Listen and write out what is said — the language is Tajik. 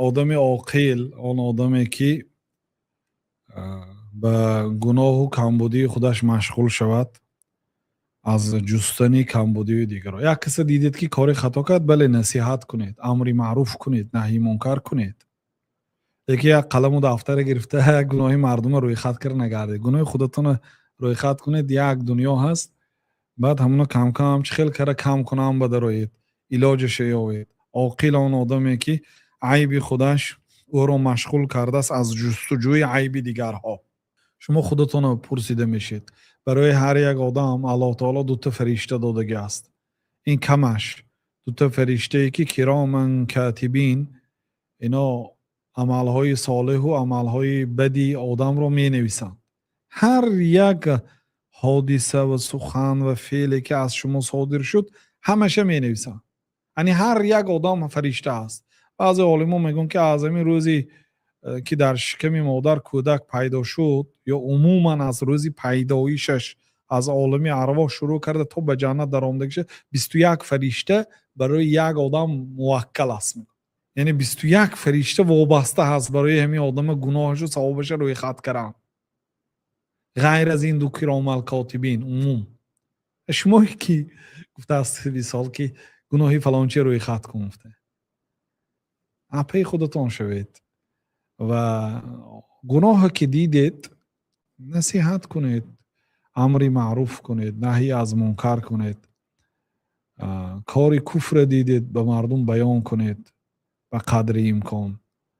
Одами оқил он одаме, ки ба гуноҳу камбудии худаш машғул шавад аз ҷустани камбудии дигарро. Як касе дидед, ки кори хато кард, бале, насиҳат кунед, амри маъруф кунед, наҳйи мункар кунед, лекин як қаламу дафтаре гирифта, як гуноҳи мардумро рӯйхат карда нагардед. Гуноҳи худатонро рӯйхат кунед, як дунё ҳаст. Баъд ҳамуно камкам чӣ хел кара кам кунам, ба дароед, илоҷаша ёвед. Оқил он одаме, ки айби худаш ӯро машғул кардааст аз ҷустуҷӯи айби дигарҳо. Шумо худатонро пурсида мешед. Барои ҳар як одам Аллоҳ таоло дута фаришта додагӣ аст. Ин камаш дута фариштае, ки кироман катибин, ино амалҳои солеҳу амалҳои бади одамро менависанд. Ҳар як ҳодиса ва сухан ва феъле, ки аз шумо содир шуд, ҳамаша менависанд. Яъне ҳар як одам фаришта аст. Баъзе олимон мегӯянд, ки аз ҳамин рӯзи ки дар шиками модар кӯдак пайдо шуд ё умуман аз рӯзи пайдоишаш аз олами арвоҳ шурӯъ карда то ба ҷаннат даромадагиша, 21 фаришта барои як одам муваккал аст. Яъне 21 фаришта вобаста ҳаст барои ҳамин одама гуноҳашу савобаша рӯйхат кардан, ғайр аз ин ду киромал котибин. Умум шумо ки гуфтааст, мисол, ки гуноҳи фалончи рӯйхат кун гуфта, апаи худатон шавед ва гуноҳе ки дидед, насиҳат кунед, амри маъруф кунед, наҳӣ аз мункар кунед. Кори куфре дидед, ба мардум баён кунед ба қадри имкон.